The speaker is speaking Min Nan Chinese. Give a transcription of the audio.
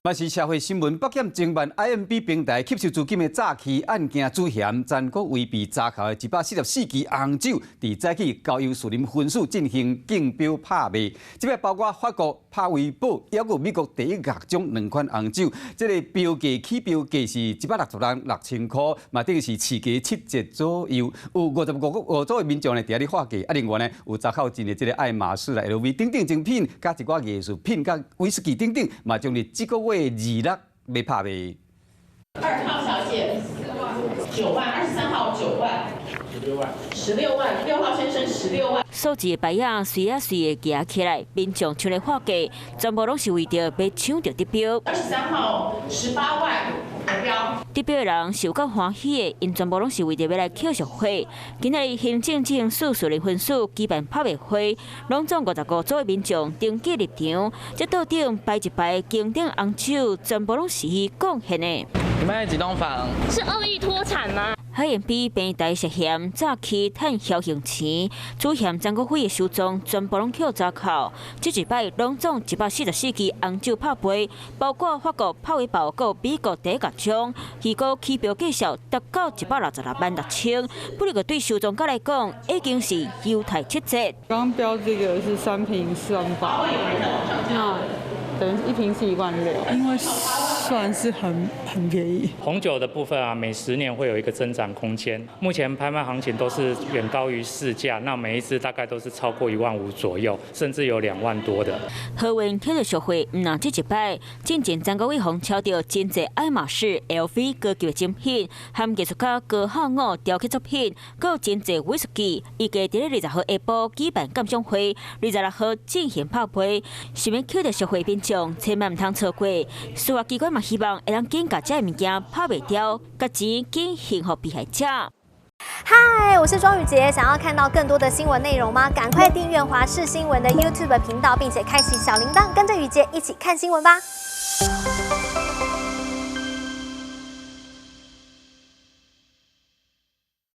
嘛是社會新聞，北檢偵辦 IMB 平台吸收資金的詐欺案件主嫌陳國威被查扣的144支紅酒，佇早起交由士林分署進行競標拍賣。這擺包括法國帕維堡，抑閣美國第一樂章兩款紅酒，這个標價起標價是160萬6千箍，嘛等於是市價7折左右。有55個五組的民眾呢，佇遐咧喊價，啊，另外呢有查扣真的這个愛馬仕啦、LV 等等精品，佮一寡藝術品、佮威士忌等等，嘛將佇這個月26欲拍賣。2號小姐9萬，23號9萬，16萬，16萬，6號先生16萬。數字的牌仔隨仔隨的舉起來，民眾搶來喊價，全部攏是為著欲搶著得標。23號18萬標。得標的人是有夠歡喜的，𪜶全部攏是為著欲來抾俗貨。今仔日行政執行署士林分署舉辦拍賣會，攏總55組的民眾登記入場，這桌頂擺一排經典紅酒，全部攏是伊貢獻的。你們幾棟房？是惡意脫產嗎？ IMB 平台涉嫌詐欺趁僥倖錢，主嫌張國輝的手蹤全部攏予查扣。這一擺攏總144支紅酒拍賣，包括法國帕維堡、佮美國第一樂章，預估起標價數達到166萬6千。不過對收藏家來講，已經是優待7折。剛標這個是3瓶4萬8，那等於一瓶是1萬6，因為算是很便宜。紅酒的部分啊，每10年會有一個增長空間。目前拍賣行情都是遠高於市價，那每一支大概都是超過1萬5左右，甚至有2萬多的。好運抾著俗貨，毋但這一擺，進前張國偉予抄著真濟愛馬仕、LV 高級的精品，含藝術家高孝武雕刻作品，閣有真濟威士忌，預計佇咧20號下晡舉辦鑑賞會，26號進行拍賣。想欲抾著俗貨民眾，千萬毋通錯過。司法機關嘛希望會當緊共這个物件拍賣掉，共錢緊還予被害者。嗨，我是莊宇傑，想要看到更多的新聞內容嗎？趕快訂閱華視新聞的 YouTube 頻道，並且開啟小鈴鐺，跟着宇傑一起看新聞吧。